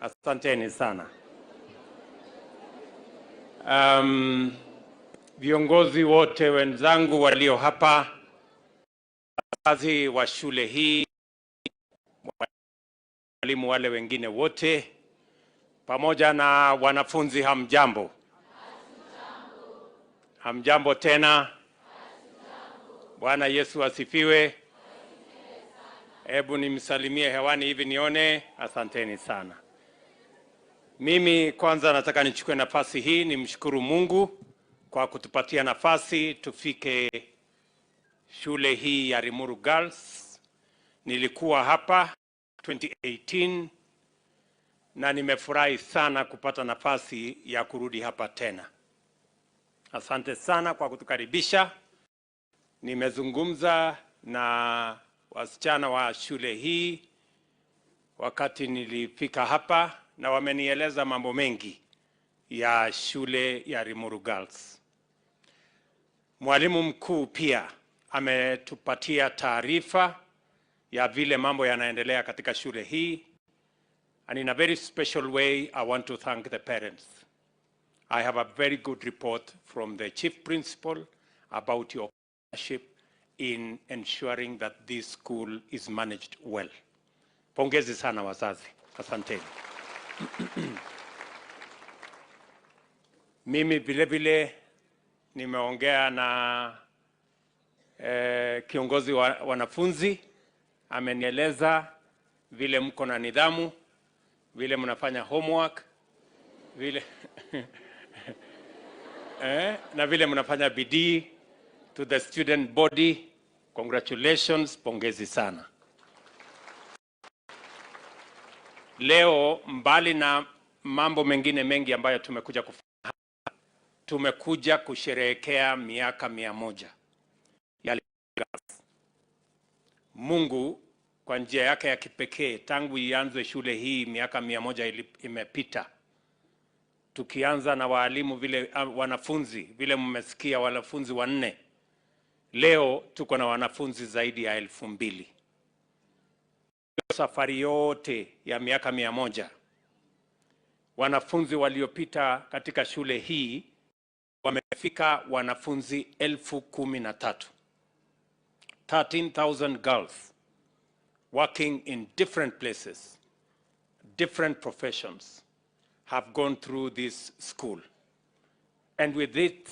Asanteni sana. Viongozi wote wenzangu walio hapa, wazazi wa shule hii, walimu wale wengine wote, pamoja na wanafunzi, hamjambo? Hamjambo tena. Bwana Yesu asifiwe. Hebu nimsalimie hewani hivi nione. Asanteni sana. Mimi kwanza nataka nichukue nafasi hii nimshukuru Mungu kwa kutupatia nafasi tufike shule hii ya Limuru Girls. Nilikuwa hapa 2018 na nimefurahi sana kupata nafasi ya kurudi hapa tena. Asante sana kwa kutukaribisha. Nimezungumza na wasichana wa shule hii wakati nilifika hapa na wamenieleza mambo mengi ya shule ya Limuru Girls. Mwalimu mkuu pia ametupatia taarifa ya vile mambo yanaendelea katika shule hii. And in a very special way, I want to thank the parents. I have a very good report from the chief principal about your partnership in ensuring that this school is managed well. Pongezi sana wazazi. Asanteni. Mimi vile vile nimeongea na kiongozi wa wanafunzi, amenieleza vile mko na nidhamu, vile mnafanya homework, vile na vile mnafanya bidii. To the student body, congratulations, pongezi sana. Leo mbali na mambo mengine mengi ambayo tumekuja kufanya, tumekuja kusherehekea miaka 100 ya Girls. Mungu kwa njia yake ya kipekee, tangu ianze shule hii miaka 100 imepita, tukianza na walimu vile, wanafunzi vile mmesikia, wanafunzi 4, leo tuko na wanafunzi zaidi ya 2000. Safari yote ya miaka 100, wanafunzi waliopita katika shule hii wamefika wanafunzi 13,000. 13,000 girls working in different places, different professions have gone through this school. And with it,